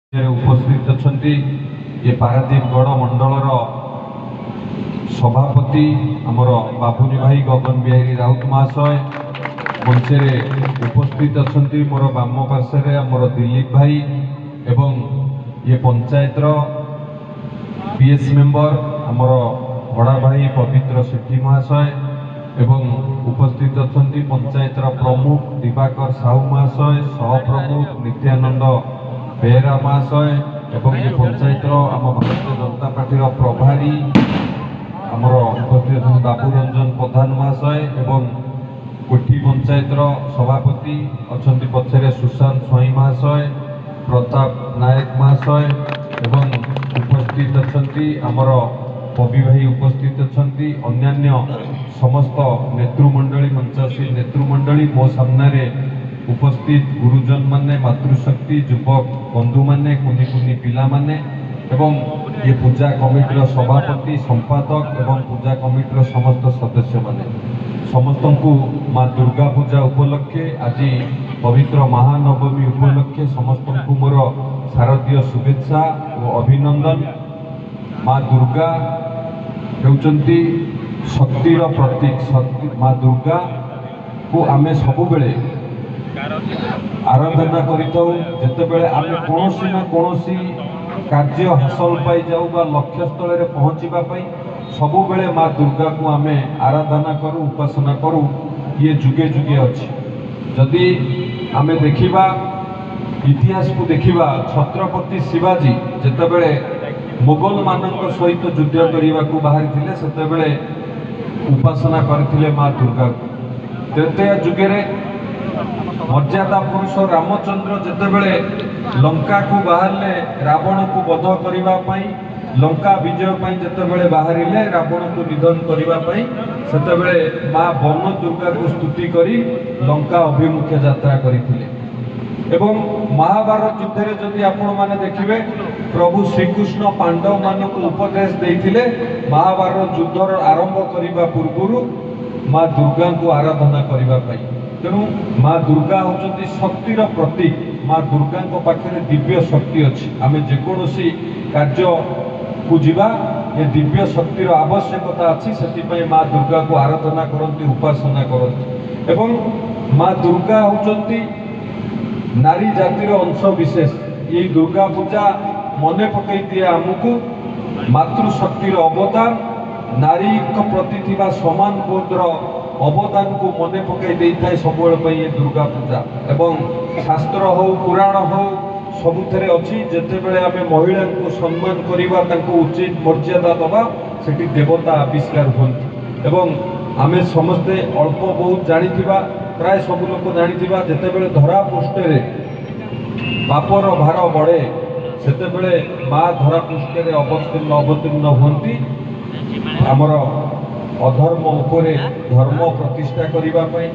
ଉପସ୍ଥିତ ଅଛନ୍ତି ଏ ପାରାଦୀପ ଗଡ଼ ମଣ୍ଡଳର ସଭାପତି ଆମର ବାବୁନି ଭାଇ ଗଗନ ବିହାରୀ ରାଉତ ମହାଶୟ, ମଞ୍ଚରେ ଉପସ୍ଥିତ ଅଛନ୍ତି ମୋର ବାମ ପାର୍ଶ୍ୱରେ ଆମର ଦିଲ୍ଲୀପ ଭାଇ ଏବଂ ଇଏ ପଞ୍ଚାୟତର ପିଏସ୍ ମେମ୍ବର ଆମର ବଡ଼ା ଭାଇ ପବିତ୍ର ସେଠୀ ମହାଶୟ, ଏବଂ ଉପସ୍ଥିତ ଅଛନ୍ତି ପଞ୍ଚାୟତର ପ୍ରମୁଖ ଦିବାକର ସାହୁ ମହାଶୟ, ସହପ୍ରମୁଖ ନିତ୍ୟାନନ୍ଦ ବେହେରା ମହାଶୟ, ଏବଂ ଏ ପଞ୍ଚାୟତର ଆମ ଭାରତୀୟ ଜନତା ପାର୍ଟିର ପ୍ରଭାରୀ ଆମର ଉପସ୍ଥିତ ଅଛନ୍ତି ବାବୁ ରଞ୍ଜନ ପ୍ରଧାନ ମହାଶୟ, ଏବଂ କୋଠି ପଞ୍ଚାୟତର ସଭାପତି ଅଛନ୍ତି ପଛରେ ସୁଶାନ୍ତ ସ୍ୱାଇଁ ମହାଶୟ, ପ୍ରତାପ ନାୟକ ମହାଶୟ, ଏବଂ ଉପସ୍ଥିତ ଅଛନ୍ତି ଆମର ପବି ଭାଇ ଉପସ୍ଥିତ ଅଛନ୍ତି, ଅନ୍ୟାନ୍ୟ ସମସ୍ତ ନେତୃମଣ୍ଡଳୀ, ମଞ୍ଚାସୀନ ନେତୃମଣ୍ଡଳୀ, ମୋ ସାମ୍ନାରେ ଉପସ୍ଥିତ ଗୁରୁଜନମାନେ, ମାତୃଶକ୍ତି, ଯୁବକ ବନ୍ଧୁମାନେ, କୁନି କୁନି ପିଲାମାନେ, ଏବଂ ଏ ପୂଜା କମିଟିର ସଭାପତି, ସମ୍ପାଦକ ଏବଂ ପୂଜା କମିଟିର ସମସ୍ତ ସଦସ୍ୟମାନେ, ସମସ୍ତଙ୍କୁ ମା ଦୁର୍ଗା ପୂଜା ଉପଲକ୍ଷେ, ଆଜି ପବିତ୍ର ମହାନବମୀ ଉପଲକ୍ଷେ ସମସ୍ତଙ୍କୁ ମୋର ଶାରଦୀୟ ଶୁଭେଚ୍ଛା ଓ ଅଭିନନ୍ଦନ। ମା ଦୁର୍ଗା ହେଉଛନ୍ତି ଶକ୍ତିର ପ୍ରତୀକ। ଶକ୍ତି ମା ଦୁର୍ଗାକୁ ଆମେ ସବୁବେଳେ ଆରାଧନା କରିଥାଉ। ଯେତେବେଳେ ଆମେ କୌଣସି ନା କୌଣସି କାର୍ଯ୍ୟ ହାସଲ ପାଇଯାଉ ବା ଲକ୍ଷ୍ୟସ୍ଥଳରେ ପହଞ୍ଚିବା ପାଇଁ ସବୁବେଳେ ମା ଦୁର୍ଗାକୁ ଆମେ ଆରାଧନା କରୁ, ଉପାସନା କରୁ। ଇଏ ଯୁଗେ ଯୁଗେ ଅଛି। ଯଦି ଆମେ ଦେଖିବା, ଇତିହାସକୁ ଦେଖିବା, ଛତ୍ରପତି ଶିବାଜୀ ଯେତେବେଳେ ମୋଗଲମାନଙ୍କ ସହିତ ଯୁଦ୍ଧ କରିବାକୁ ବାହାରିଥିଲେ, ସେତେବେଳେ ଉପାସନା କରିଥିଲେ ମା ଦୁର୍ଗାକୁ। ତ୍ରେତୟା ଯୁଗରେ ମର୍ଯ୍ୟାଦା ପୁରୁଷ ରାମଚନ୍ଦ୍ର ଯେତେବେଳେ ଲଙ୍କାକୁ ବାହାରିଲେ ରାବଣକୁ ବଧ କରିବା ପାଇଁ, ଲଙ୍କା ବିଜୟ ପାଇଁ ଯେତେବେଳେ ବାହାରିଲେ ରାବଣକୁ ନିଧନ କରିବା ପାଇଁ, ସେତେବେଳେ ମା ବନ ଦୁର୍ଗାକୁ ସ୍ତୁତି କରି ଲଙ୍କା ଅଭିମୁଖେ ଯାତ୍ରା କରିଥିଲେ। ଏବଂ ମହାଭାରତ ଯୁଦ୍ଧରେ ଯଦି ଆପଣମାନେ ଦେଖିବେ, ପ୍ରଭୁ ଶ୍ରୀକୃଷ୍ଣ ପାଣ୍ଡବମାନଙ୍କୁ ଉପଦେଶ ଦେଇଥିଲେ ମହାଭାରତ ଯୁଦ୍ଧର ଆରମ୍ଭ କରିବା ପୂର୍ବରୁ ମା ଦୁର୍ଗାଙ୍କୁ ଆରାଧନା କରିବା ପାଇଁ। ତେଣୁ ମା ଦୁର୍ଗା ହେଉଛନ୍ତି ଶକ୍ତିର ପ୍ରତୀକ। ମା ଦୁର୍ଗାଙ୍କ ପାଖରେ ଦିବ୍ୟ ଶକ୍ତି ଅଛି। ଆମେ ଯେକୌଣସି କାର୍ଯ୍ୟକୁ ଯିବା, ଏ ଦିବ୍ୟ ଶକ୍ତିର ଆବଶ୍ୟକତା ଅଛି। ସେଥିପାଇଁ ମା ଦୁର୍ଗାକୁ ଆରାଧନା କରନ୍ତି, ଉପାସନା କରନ୍ତି। ଏବଂ ମା ଦୁର୍ଗା ହେଉଛନ୍ତି ନାରୀ ଜାତିର ଅଂଶ ବିଶେଷ। ଏଇ ଦୁର୍ଗା ପୂଜା ମନେ ପକାଇ ଦିଏ ଆମକୁ ମାତୃଶକ୍ତିର ଅବଦାନ, ନାରୀଙ୍କ ପ୍ରତି ଥିବା ସମାନ ବୋଧର ଅବଦାନକୁ ମନେ ପକାଇ ଦେଇଥାଏ ସବୁବେଳେ ପାଇଁ ଏ ଦୁର୍ଗା ପୂଜା। ଏବଂ ଶାସ୍ତ୍ର ହଉ, ପୁରାଣ ହଉ, ସବୁଥିରେ ଅଛି, ଯେତେବେଳେ ଆମେ ମହିଳାଙ୍କୁ ସମ୍ମାନ କରିବା, ତାଙ୍କୁ ଉଚିତ ମର୍ଯ୍ୟାଦା ଦେବା, ସେଠି ଦେବତା ଆବିଷ୍କାର ହୁଅନ୍ତି। ଏବଂ ଆମେ ସମସ୍ତେ ଅଳ୍ପ ବହୁତ ଜାଣିଥିବା, ପ୍ରାୟ ସବୁ ଲୋକ ଜାଣିଥିବା, ଯେତେବେଳେ ଧରା ପୃଷ୍ଠରେ ପାପର ଭାର ବଢ଼େ, ସେତେବେଳେ ମା ଧରା ପୃଷ୍ଠରେ ଅବତୀର୍ଣ୍ଣ ହୁଅନ୍ତି ଆମର ଅଧର୍ମ ଉପରେ ଧର୍ମ ପ୍ରତିଷ୍ଠା କରିବା ପାଇଁ,